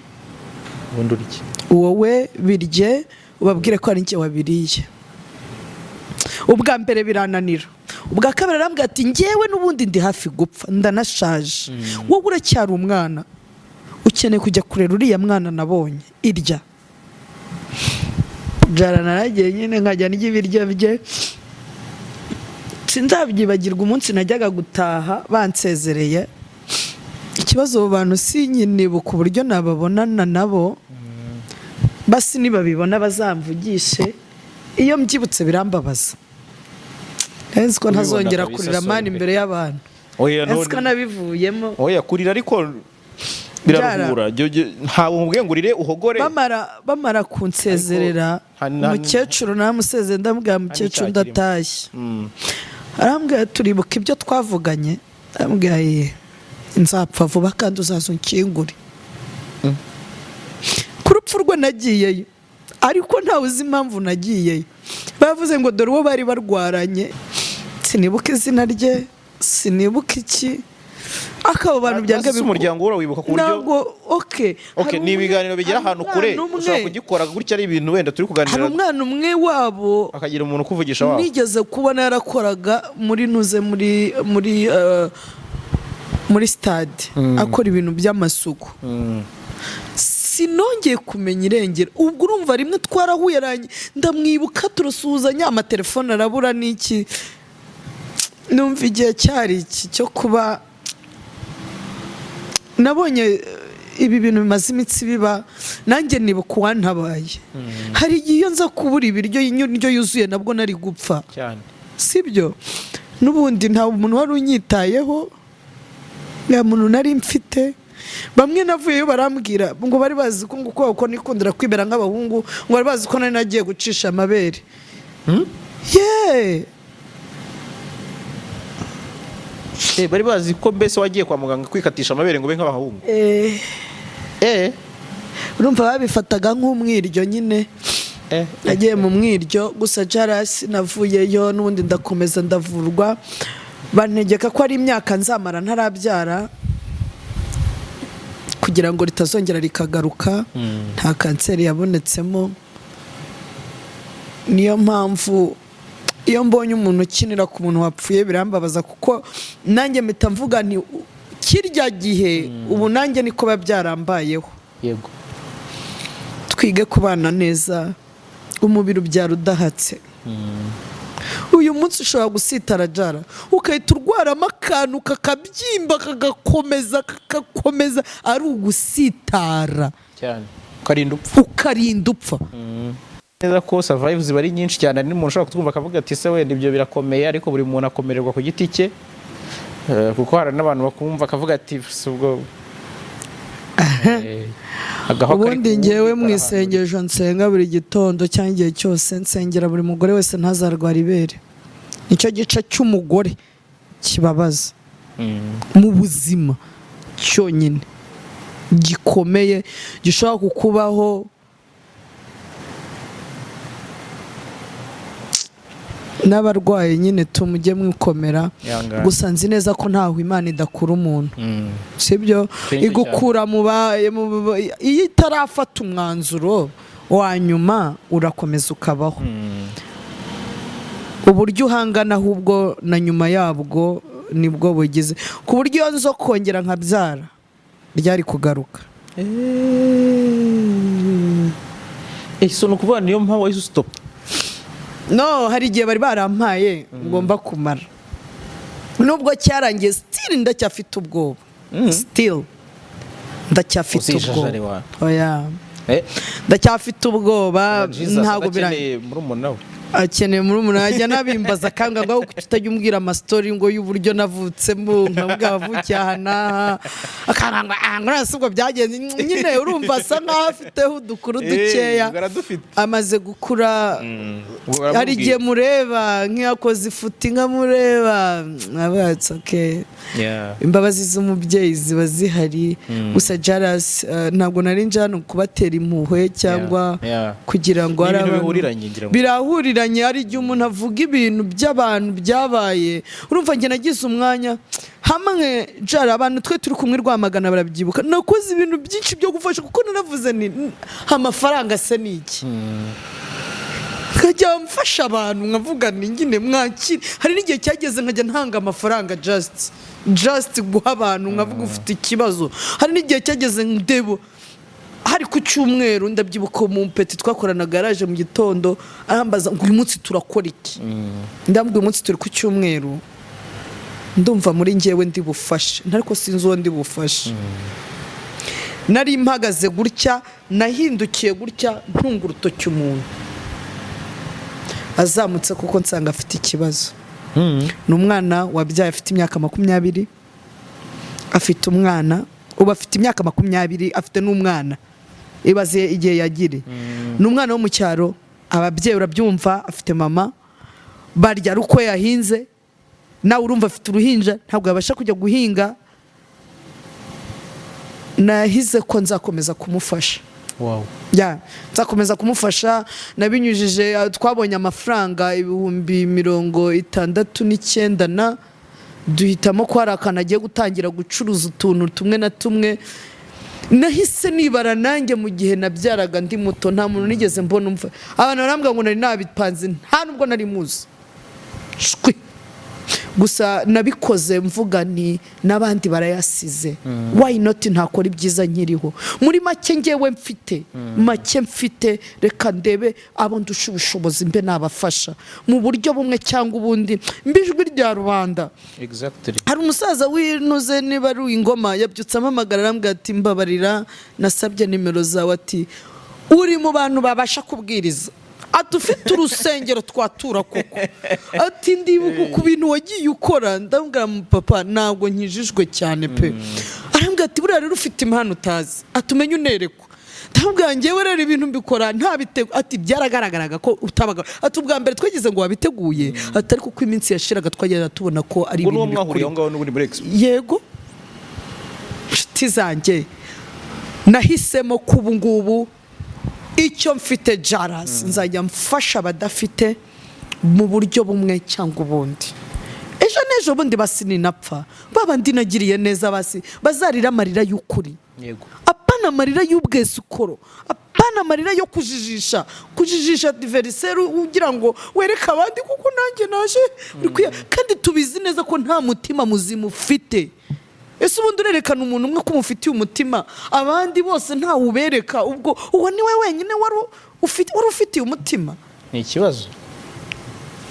Ubundi urye. Wowe birye, ubabwire ko ari njye wabiriye. Ubwa mbere birananira. Ubwa kabiri arambwira ati njyewe n'ubundi ndi hafi gupfa, ndanashaje, wowe uracyari umwana, ukeneye kujya kurera uriya mwana nabonye. Irya. Jara, naragiye nyine nkajya ndya ibiryo bye. Sinzabyibagirwa umunsi najyaga gutaha bansezereye. Ikibazo abo bantu sinyinibuka uburyo nababonana nabo, basi nibabibona bazamvugishe. Iyo mbyibutse birambabaza. Nzi ko Ubibona ntazongera kabisa, kurira sorry mani pe. imbere y'abantu. Oya. Nzi ko None nabivuyemo. Oya, kurira ariko biraruhura. Ntawe nkubwiye ngo urire uhogore. Bamara kunsezerera, Ariko umukecuru namusezeye, ndamubwira: mukecuru, n'icyaha kirimo. ndatashye. Arambwira: turibuka ibyo twavuganye? Arambwira: ye, nzapfa vuba kandi uzaza unkingure. Kuri N'urupfu rwe nagiyeyo, ariko ntawe uzi impamvu nagiyeyo. Bavuze ngo dore uwo bari barwaranye, sinibuka izina rye, sinibuka iki, akaba abantu byanga. Ese umuryango urawibuka ku buryo? Ntabwo, okay. Okay, Hari ni ibiganiro bigera hari ahantu kure, umwana umwe- ushobora kugikora gutya, ari ibintu wenda turi Hari kuganira, umwana umwe wabo akagira umuntu ukuvugisha wabo. nigeze kubona, yarakoraga muri nuze muri stade, akora ibintu by'amasuku. Sinongeye kumenya irengero. Ubwo urumva rimwe twarahuye, ndamwibuka, turasuhuzanya, amatelefone arabura n'iki. Numva igihe cyari iki cyo kuba nabonye ibi bintu bimaze iminsi biba, nanjye nibuka uwantabaye. Hari igihe iyo nza kubura ibiryo, indyo yuzuye, nabwo nari gupfa. Cyane. Sibyo? N'ubundi nta muntu wari unyitayeho, nta muntu nari mfite. Bamwe navuyeyo barambwira ngo bari bazi ko ngo uko nikundira kwibera nk'abahungu, ngo bari bazi ko nari nagiye gucisha amabere ye. Bari bazi ko mbese wagiye kwa muganga kwikatisha amabere ngo ube nk'abahungu? Eh, urumva babifataga nk'umwiryo nyine. Nagiye mu mwiryo gusa. Jarasi, navuyeyo n'ubundi ndakomeza ndavurwa, bantegeka ko ari imyaka nzamara ntarabyara kugira ngo ritazongera rikagaruka. Nta kanseri yabonetsemo. Niyo mpamvu iyo mbonye umuntu ukinira ku muntu wapfuye birambabaza, kuko nanjye mpita mvuga nti kirya gihe ubu nanjye niko biba byarambayeho. Twige kubana neza. Umubiri ubyara udahatse. Uyu munsi ushobora gusitara, jara, ugahita urwaramo akantu kakabyimba, kagakomeza, kagakomeza, ari ugusitara. Cyane, ukarinda upfa. Ukarinda upfa. Neza ko survive ziba ari nyinshi cyane. Hari n'umuntu ushobora kutwumva akavuga ati: "Se wenda ibyo birakomeye?" Ariko buri muntu akomererwa ku giti cye. Kuko hari n'abantu bakumva akavuga ati: "Si ubwo agaho kari Ubundi ku ngewe wundi mu karahandurika." isengesho nsenga buri gitondo cyangwa igihe cyose, nsengera buri mugore wese ntazarwara ibere. Nicyo gice cy'umugore kibabaza mu buzima cyonyine gikomeye gishobora kukubaho. N'abarwayi nyine tumujye mwikomera. Ihangane. Gusa nzi neza ko ntaho Imana idakura umuntu. Sibyo? Kenshi. Igukura mu iyo itarafata umwanzuro wa nyuma, urakomeza ukabaho. Uburyo uhangana ahubwo na nyuma yabwo nibwo bugize ku buryo iyo nzo kongera nkabyara ryari kugaruka. So ni ukuvuga niyo mpamvu wahise usitopa? No, hari igihe bari barampaye ngomba kumara. Nubwo cyarangiye, still ndacyafite ubwoba, still ndacyafite Uzijajare ubwoba. wa. Oya, ndacyafite ubwoba. Jesus Ntabwo birangiye. adakeneye murumuna we. Akeneye murumuna, ajya anabimbaza akanga ngo kuki utajya umbwira amasitori ngo y'uburyo navutsemo, nkabwa wavukiye aha n'aha, akanga ngo ah, ngo none se ubwo byagenze nyine. Urumva asa nkaho afiteho udukuru dukeya. Ubwo aradufite. Amaze gukura. Ubwo baramubwira. Hari igihe mureba nk'iyakoze ifuti, nkamureba nkavuga ati okay. Imbabazi z'umubyeyi ziba zihari. Gusa jarasi, ntabwo nari nje hano kubatera impuhwe cyangwa kugira ngo Ni hari ibintu abantu- bihuriranye, ngira ngo. Birahuriranye. Hari igihe umuntu avuga ibintu by'abantu byabaye. Urumva njye nagize umwanya hamwe, jara, abantu twe turi kumwe Rwamagana barabyibuka, nakoze ibintu byinshi byo gufasha, kuko naravuze ni amafaranga se ni iki, nkajya mfasha abantu, nkavuga ni nyine mwakire. Hari n'igihe cyageze nkajya ntanga amafaranga just guha abantu, nkavuga ufite ikibazo. Hari n'igihe cyageze ndebo hari ku cyumweru, ndabyibuka, mu peti twakorana garaje mu gitondo arambaza ngo uyu munsi turakora iki? Ndambwira uyu munsi turi ku cyumweru, ndumva muri njyewe ndi bufashe, ariko sinzi uwo ndi bufashe. Nari mpagaze gutya, nahindukiye gutya, ntunga urutoki umuntu azamutse, kuko nsanga afite ikibazo. Ni umwana wabyaye afite imyaka 20, afite umwana ubu afite imyaka 20, afite n'umwana. Ibaze igihe yagiriye. Ni umwana wo mu cyaro, ababyeyi urabyumva, afite mama, barya ari uko yahinze. Nawe urumva afite uruhinja, ntabwo yabasha kujya guhinga. Nahize ko nzakomeza kumufasha. Ya, nzakomeza kumufasha. Nabinyujije, twabonye amafaranga 69,000 na duhitamo ko hari akantu agiye gutangira gucuruza, utuntu tumwe na tumwe. Nahise nibara nanjye mu gihe nabyaraga ndi muto, nta muntu nigeze mbona umva. Abantu barambwira ngo nari nabipanze, nta nubwo nari muzi shwi. Gusa nabikoze mvuga nti n'abandi barayasize, why not ntakora ibyiza nkiriho? Muri make, ngewe mfite make mfite, reka ndebe abo ndusha ubushobozi mbe nabafasha mu buryo bumwe cyangwa ubundi, mbe ijwi rya rubanda. Hari umusaza w'inuze, niba ari ingoma, yabyutse ampamagara, arambwira ati: "Mbabarira, nasabye nimero zawe." Ati: "Uri mu bantu babasha kubwiriza." Ati: "Ufite urusengero twatura koko." Ati: "Ndibuka ku bintu wagiye ukora." Ndabwira mu papa, ntabwo nkijijwe cyane pe. Arambwira ati: "Buriya rero ufite impano utazi." Ati: "Umenye unerekwa." Ndabwira: "Ngewe rero ibintu mbikora ntabitego." Ati: "Byaragaragaraga ko utabaga." Ati: "Ubwa mbere twageze ngo wabiteguye." Ati: "Ariko uko iminsi yashiraga twagenda tubona ko ari Ubwo n'uwo ibintu mwahuriye aho bikuri." ngaho n'ubundi muri expo? Yego, inshuti zanjye, nahisemo ko ubu ngubu icyo mfite jarasi nzajya mfasha abadafite mu buryo bumwe cyangwa ubundi. Ejo n'ejo bundi basi ninapfa, babandi nagiriye neza basi bazarira amarira y'ukuri. Apana amarira y'ubwesukoro, apana amarira yo kujijisha, kujijisha adversaire ugira ngo wereke abandi kuko nanjye naje uri kandi tubizi neza ko nta mutima muzima ufite. Ese ubundi urerekana umuntu umwe ko umufitiye umutima, abandi bose ntawubereka? Ubwo uwo ni we wenyine wari ufitiye umutima? Ni ikibazo,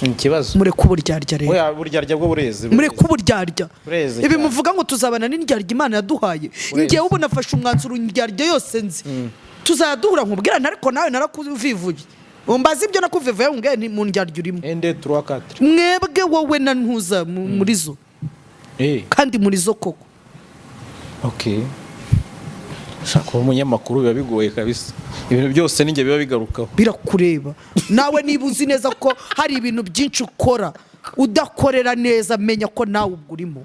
ni ikibazo. Mureke uburyarya rero. Oya, uburyarya bwo bureze. Mureke uburyarya. Bureze Ibi cyane. muvuga ngo tuzabana n'indyarya Imana yaduhaye. Bureze. Ngewe ubu nafashe umwanzuro, indyarya yose nzi tuzajya duhura nkubwirane, ariko nawe narakuvivuye, umbaze ibyo nakuvivuye, umbwire nti mu ndyarya urimo. Ende trois quatre. Mwebwe, wowe na ntuza muri zo. Kandi muri zo koko. Okay, ushaka kuba umunyamakuru biba bigoye kabisa, ibintu byose ninjye biba bigarukaho. Birakureba nawe. Niba uzi neza ko hari ibintu byinshi ukora udakorera neza, menya ko nawe ubwo urimo.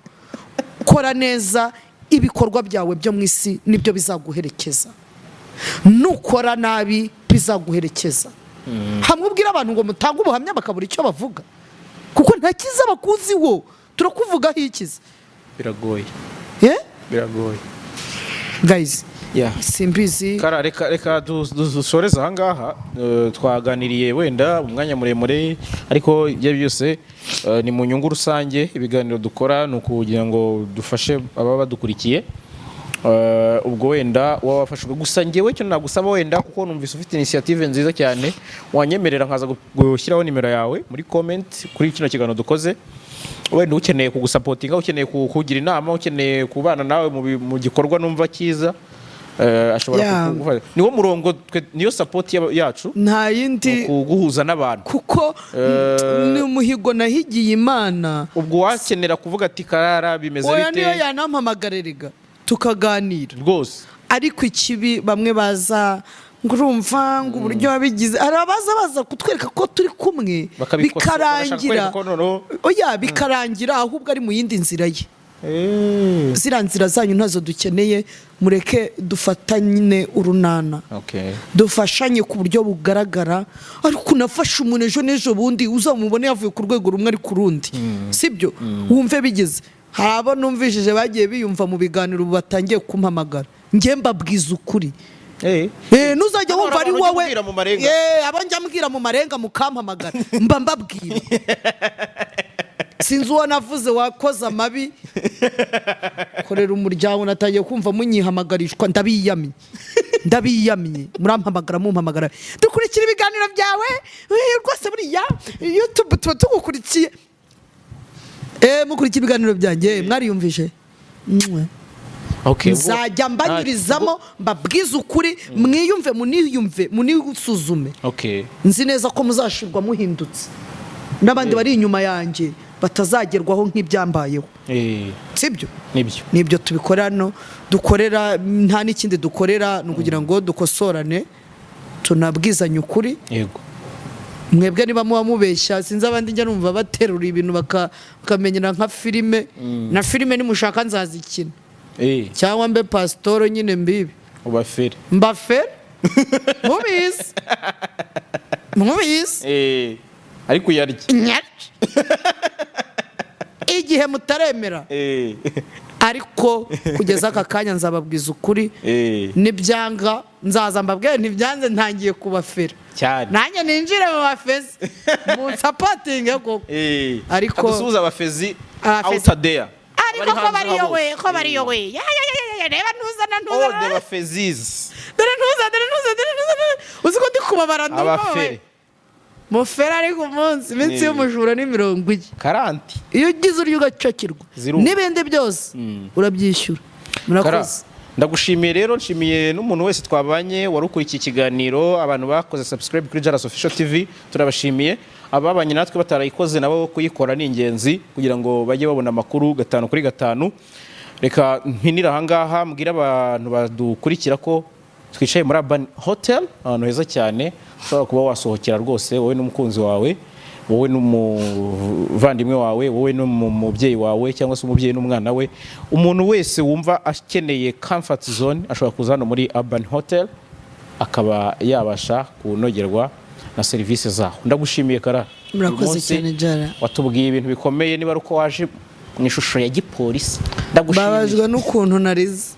Kora neza ibikorwa byawe byo mu isi, nibyo bizaguherekeza. Nukora nabi bizaguherekeza. Hamwe ubwira abantu ngo mutange ubuhamya bakabura icyo bavuga kuko nta cyiza bakuziho, turakuvugaho ikiza? Biragoye. Eh? Biragoye. Guys, simbizi. Kara, reka dusoreze ahangaha. Twaganiriye wenda umwanya muremure, ariko ibyo byose ni mu nyungu rusange. Ibiganiro dukora ni ukugira ngo dufashe ababa badukurikiye. Ubwo wenda waba wafashijwe. Gusa ngewe cyo nagusaba wenda, kuko numvise ufite initiative nziza cyane, wanyemerera nkaza gushyiraho nimero yawe muri comment kuri kino kiganiro dukoze. Wenda ukeneye kugusupportinga, ukeneye kugira inama, ukeneye kubana nawe mu gikorwa numva cyiza, ashobora kugufasha. Niwo murongo twe, niyo support yacu. Nta yindi. Kuguhuza n'abantu. Kuko ni umuhigo nahigiye Imana. Ubwo wakenera kuvuga ati: "Karara, bimeze Oya, bite?" niyo yanampamagariraga tukaganira. Ariko ikibi, bamwe baza ngo urumva ngo uburyo wabigize, hari abaza baza kutwereka ko turi kumwe, Bakabikosora, bagashaka bikarangira kwereka ko noneho oya, bikarangira ahubwo ari mu yindi nzira ye. Ziriya nzira zanyu ntazo dukeneye. Mureke dufatanye urunana, dufashanye ku buryo bugaragara. Ariko unafashe umuntu, ejo n'ejo bundi uzamubone yavuye ku rwego rumwe ari ku rundi, sibyo? Wumve bigeze hari abo numvishije bagiye biyumva mu biganiro, ubu batangiye kumpamagara. Njye mbabwiza ukuri. Ntuzajya Hano wumva hari ari abantu ujya wowe. ubwira mu marenga. Abo njya mbwira mu marenga mukampamagara, mba mbabwira. Sinzi uwo navuze wakoze amabi korera umuryango, natangiye kumva munyihamagarishwa. Ndabiyamye, ndabiyamye. Murampamagara, mumpamagara: "Dukurikira ibiganiro byawe, rwose buriya YouTube tuba tugukurikiye." Mukurikira ibiganiro byanjye, mwariyumvise. Mwah. Okay, Nzajya mbanyurizamo mbabwize ukuri, mwiyumve, muniyumve, munisuzume. Nzi neza ko muzashirwa muhindutse, n'abandi bari inyuma yanjye batazagerwaho nk'ibyambayeho. Sibyo? Nibyo. Nibyo tubikora hano, dukorera, nta n'ikindi dukorera, ni ukugira ngo dukosorane, tunabwizanye ukuri. Mwebwe niba muba mubeshya, sinzi abandi njya numva baterura ibintu bakamenyera nka filime. Na filime nimushaka nzazikina, cyangwa mbe pasitoro nyine mbibi. Ubafere. Mbafere. Mubizi, mubizi. Ariko uyarya. Nyarya igihe mutaremera. Ariko kugeza aka kanya nzababwiza ukuri. Nibyanga nzaza mbabwire, ntibyanze, ntangiye kubafera. Cyane. Nanjye ninjire mu bafezi, munsupportinge koko. Ariko- Adusuhuza abafezi. Abafezi. Out there. Ariko ko bariyo we, ko bariyo we, ya ya ya ya ya, reba ntuzana. All Ntuzana. the bafezis. Dore ntuza, dore ntuza, dore ntuza, uzi ko ndi kubabara, ndumva. Abafere. Mufere, ariko umunsi, iminsi y'umujura ni 40. 40. Iyo ugize urya ugacakirwa Ziruma. n'ibindi byose urabyishyura. Murakoze. Ndagushimiye rero, nshimiye n'umuntu wese twabanye wari ukurikiye ikiganiro. Abantu bakoze subscribe kuri Jaras Official TV turabashimiye. Ababanye natwe batarayikoze nabo kuyikora ni ingenzi kugira ngo bajye babona amakuru gatanu kuri gatanu. Reka mpinire ahangaha, mbwire abantu badukurikira ko twicaye muri Urban Hotel, ahantu heza cyane ushobora kuba wasohokera rwose, wowe n'umukunzi wawe, wowe n'umuvandimwe wawe, wowe n'umubyeyi wawe, cyangwa se umubyeyi n'umwana we. Umuntu wese wumva akeneye comfort zone ashobora kuza hano muri Urban Hotel akaba yabasha kunogerwa na serivisi zaho. Ndagushimiye, Kara. Murakoze Uyu munsi cyane, Jara. watubwiye ibintu bikomeye, niba ari uko waje mu ishusho ya gipolisi, ndagushimiye. Mbabajwe n'ukuntu narize.